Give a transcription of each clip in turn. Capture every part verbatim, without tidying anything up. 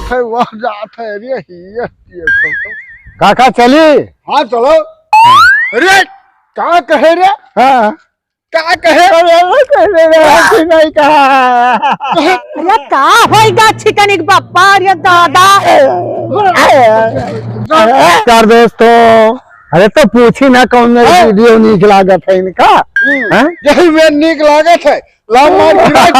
जात है, वह जात है, अरे हिया देखो तो। काका चली? हाँ, चलो। अरे, का कहे रे? हाँ। का कहे? अरे, अरे, कहे रे, हम कुछ नहीं कहा। अरे, का होई गा छिकनिक बप्पा, अरे दादा। नमस्कार दोस्तों, अरे तो पूछी ना कौन हाँ। वीडियो नीक लागत है इनका? हम्म, हैं? यही में नीक लागत है। लाल लाल खिलाई।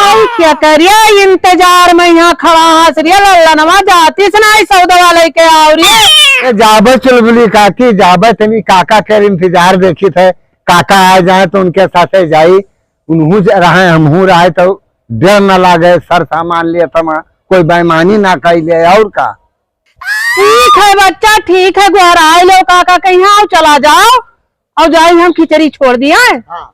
आई क्या करिए, इंतजार में यहाँ खड़ा हँस रे लल्लनवा, जाती से नाई सौदवा लेके आओ रे। ए, जाबे चुलबुली काकी, जाबे तनी काका के इंतजार देखी थे, काका आ जाए तो उनके साथे जाई, उनहू ज-, रहे, हमहू रहे तो डर न लागे, सर सामान लिए तमा कोई बेईमानी ना कइले, और का? ठीक है बच्चा, ठीक है, गोहराई लो काका कहीं, आओ चला जाओ, और जाई हम खिचड़ी छोड़ दिया है। हाँ।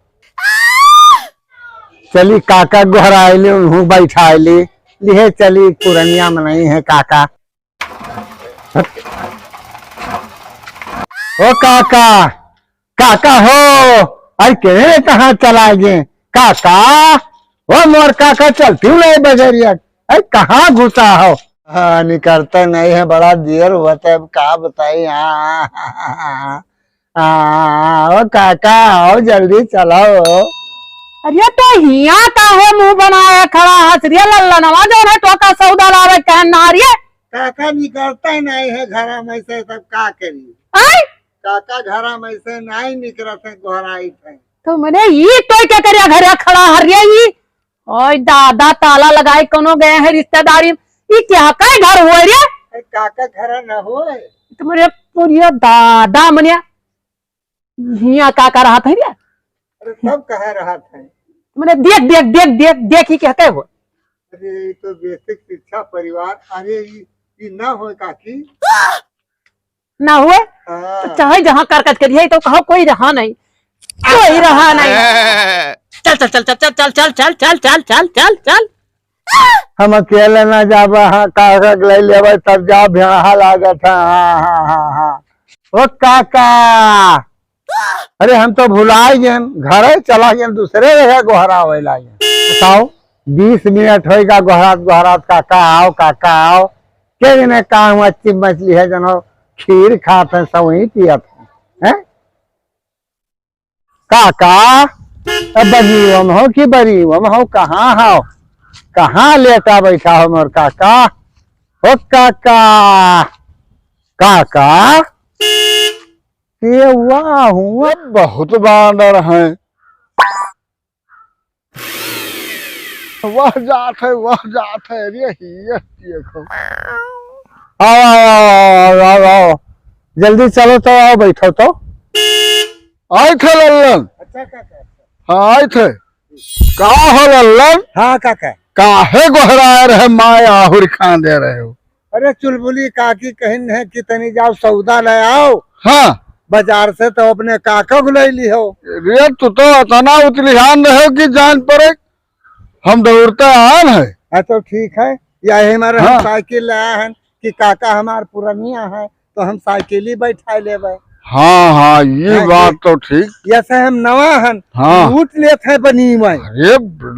चली काका गोहराई ले, उन्हू बैठाई ले, लिहे चली पुरनिया मनई है काका। ओ काका, काका हो, अरे केने रे कहाँ चला गए? काका, ओ मोर काका चलती हूँ ले बजरिया, अरे कहाँ घुसा हो? हाँ, निकलते नहीं है, बड़ा देर हुआ था, अब का बताई, हाँ, हाँ, ओ काका, आओ जल्दी चलो। अरे तो हिया काहे मुंह बनाए खड़ा हँस रे लल्लनवा, जौन है तो का सौदा लावे कहन ना रे? काका निकलते नहीं है घर में से, सब का करी? आय? काका घरा में से नाई निकरत है, गोहराइत है। तो मने ई तोय के करिया घरे खड़ा हर रे ई? ओय दादा, ताला लगाए कोनो गए हैं रिश्तेदारी में। ई क्या का घर हुआ रे? अरे काका घरा न होए। तो मने पुरिया दादा मने हिया काका रहत है रे? अरे तब कहाँ रहत है? मने देख, देख, देख, देख, देख ही क्या कहे हो? अरे ई तो बेसिक शिक्षा परिवार, अरे ई, ई ना होए काकी। ना हुए? हाँ। तो चाहे जहाँ करकट करिए, तो कहो कोई रहा नहीं, कोई रहा नहीं। चल, चल, चल। हम अकेले ना जाबा, हाँ, काका के ले लेबे, तब जा, भेड़हा लागत है। हाँ, हाँ, हाँ, हाँ। ओ काका, अरे हम तो भुलाए गए, घरे चला गए, दूसरे रहे गोहरावे लागे। बताओ, बीस मिनट होएगा गोहरात गोहरात, "काका आओ, काका आओ।" के जने कहाँ हुआ, चिप मछली है जनो, खीर खात हैं, सब वहीं पियत हैं, हैं? काका, अब बनीवम हो कि बरीवम हो, कहाँ हो? कहाँ लेटा बैठा हो मोर काका? ओ काका, काका, ये वाह हुआ। ये बहुत बानर हैं। वह जात है, वह जात है, अरे हिया देखो। आओ, आओ, आओ, आओ, आओ, आओ। जल्दी चलो तो आओ, बैठो तो। आए थे लल्लन। अच्छा काका। हाँ, आए थे। का हो लल्लन? हाँ काका। काहे गोहराए रहे माय आहुर खान दे रहे हो? अरे चुलबुली काकी कहिन है कि तनी जाओ सौदा ले आओ। हाँ। बाजार से तो अपने काका को ले ली हो। रे तू तो अतना उतलिहान रहे हो कि जान पड़े हम दौड़ते आन है। हाँ तो ठीक है, यही हमारे हम हाँ। साइकिल ले आए हैं कि काका हमार पुरनिया है तो हम साइकिल ही बैठा लेबे। हाँ, हाँ, ये हाँ, बात ये तो ठीक। जैसे हम नवा हन, हाँ। लूट लेत है बनी में। अरे,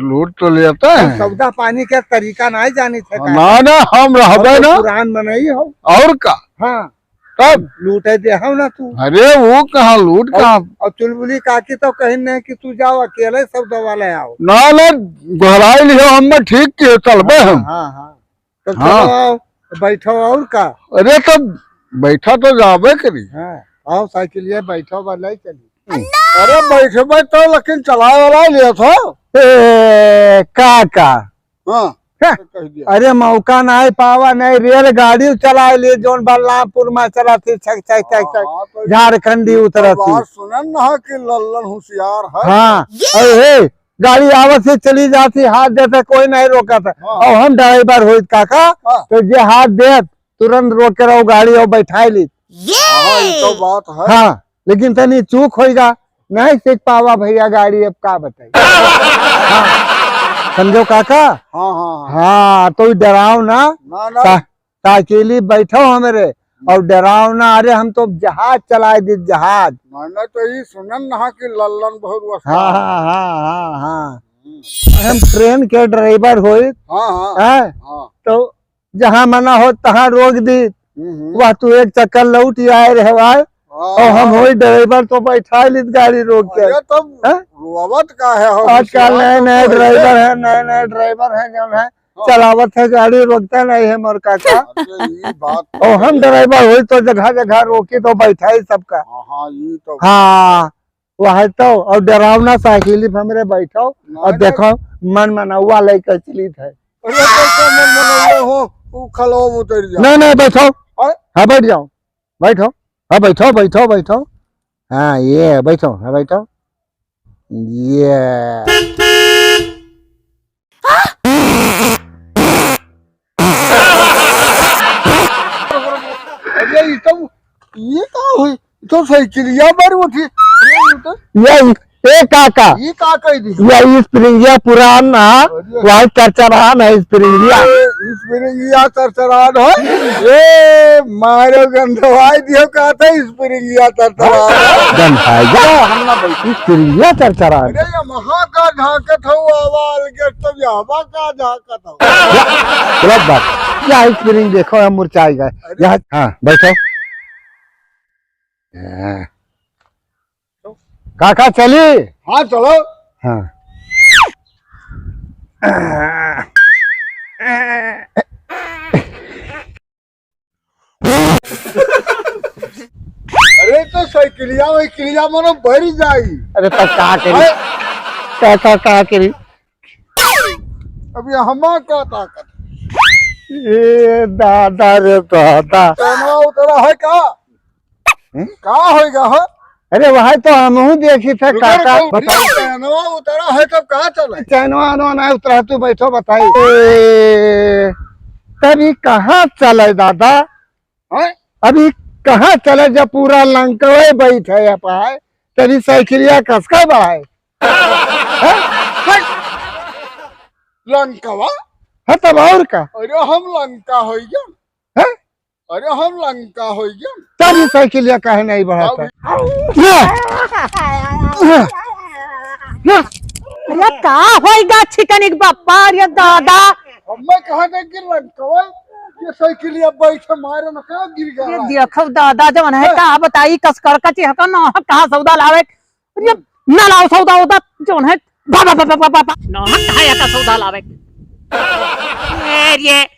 लूट तो लेता हम है। सौदा पानी के तरीका नहीं जानी थे का। ना, ना, हम रहबे हम तो ना। पुरान मनई हो। और का? हाँ। तब? लूटे दे हो ना तू। अरे, वो कहाँ लूट और, कहाँ? और चुलबुली काकी तो कहिन नहीं कि तू जाओ अकेले सौदा ले आओ। ना, ना, गोहराई लिहो, हम ठीक के चलबे हाँ, हम। हाँ, हाँ। तो हाँ। चलो आओ, बैठो और का? अरे तब बैठा तो जाबे करी। हाँ, आओ साइकिल ये बैठो बा, ले चली। अरे बैठबे तो लेकिन चलाए वाला ले था। ए, का का? हाँ, हैं? तो कह दिया। अरे मौका नहीं पावा, नहीं रेलगाड़ी चलाए लिए, जौन बलरामपुर में चला थी, छक, छक, छक, हाँ, छक, हाँ, तो झारखंडी ये उतरा तो थी। बात सुनन ना कि लल्लन होशियार है। हाँ, ये अरे हे, गाड़ी आवत से चली जाती, हाथ देते कोई नहीं रोकत है। हाँ। और हम ड्राइवर होइत काका, हाँ। तो जे हाथ देत तुरंत रोक के रहो गाड़ी और बैठाई ली। हाँ, ये तो बात है। हाँ, लेकिन तनी चूक होइगा, नहीं सीख पावा भैया गाड़ी, अब का बताई। हाँ, समझो काका? हाँ, हाँ, हाँ। हाँ, तो डराओ ना। ना, ना। सा-, साइकिली बैठो हमरे, और डराव ना, अरे हम तो जहाज चलाए दी, जहाज। मैंने तो ई सुनन ना कि लल्लन बहुत वस्ता हाँ, है। हाँ, हाँ, हाँ, हाँ। हम्म। हम ट्रेन के ड्राइवर होई, हाँ, हाँ, हैं? हाँ। तो जहाँ मना हो तहाँ रोक दी, हम्म, हम्म। वह तू एक चक्कर लौट आए रहे भाई, हाँ, और हम हाँ। होई ड्राइवर तो बैठा लीत गाड़ी रोक के। अरे तब हैं? रोवत का है हो, आजकल गुस्सा नए तो नए कोई ड्राइवर है। है, नए नए ड्राइवर है, जौन है हाँ। चलावत है गाड़ी, रोकते नहीं है मोर काका। अरे, ई बात तो और हम है। ड्राइवर होई तो जगह जगह रोकी तो बैठाई सबका। हाँ, हाँ, ई तो हाँ, वह तो, और डरावना साइकिल पे हमरे बैठो ना, और ना। देखो, मन मनौवा लेके चलित है। अरे, कैसे मन मनौवा हो, तू खलो उतर जा। नहीं, नहीं, बैठो। अरे? हाँ, बैठ जाओ, बैठो। हाँ, बैठो, बैठो, बैठो। हाँ, ये, बैठो, हाँ, बैठो। ये। अरे, ई तो, ई का होई? ई तो साइकिलिया बार उठी। अरे, ई तो ये, ए काका, ई का कह दी? ये स्प्रिंगिया पुरान ना, अरे। वही चरचरान है स्प्रिंगिया। ए, स्प्रिंगिया चरचरान है? ए, मारो गंधवाई दियो, कहते स्प्रिंगिया चरचरान है। गंधवाई जा। हम ना बैठी। स्प्रिंगिया चरचरान। अरे, ये महा का झांकत हो, आवाज के, तब यहाँ का झांकत हो। या, गलत बात। या स्प्रिंग देखो, हम मुरझाई गए। अरे। यहाँ, हाँ, बैठो। हाँ। काका चली? हाँ, चलो। हाँ। अरे तो साइकिलिया वाइकिलिया मनो भर जाई। अरे तो का करी? हैं? का, का, का करी? अब ये हमा का ताकत? ए दादा रे दादा। चैनवा उतरा है का? हैं? का होइगा हो? अरे वह तो हमहू देखी थे रुको, काका, रुको, बताई। चैनवा उतरा है तब का चले? चैनवा अनवा ना उतरा, तू बैठो बताई। ए, तब ई कहाँ चले दादा? हैं? अभी कहाँ चले जब पूरा लंकवे बैठे है पाए, तभी साइकिलिया कसका बाए। हैं? लंकवा? हाँ, तब और का? अरे हम लंका होइगा। हैं? अरे हम लंका होइगा। तब ई साइकिलिया काहे नहीं बढ़ाता? अब ये! ये! अरे का होइगा छिकनिक बप्पा, अरे दादा। अब मैं कहा था कि लंकवा, ये साइकिलिया बैठे मारे न का गिर गया। अरे देखो दादा, जवन है हैं? का बताई, कस कड़कची है का ना, कहाँ सौदा लावे। अरे ना लाओ सौदा उदा, जवन है, बा, बा, बा। ना, कहाँ या का सौदा लावे। अरे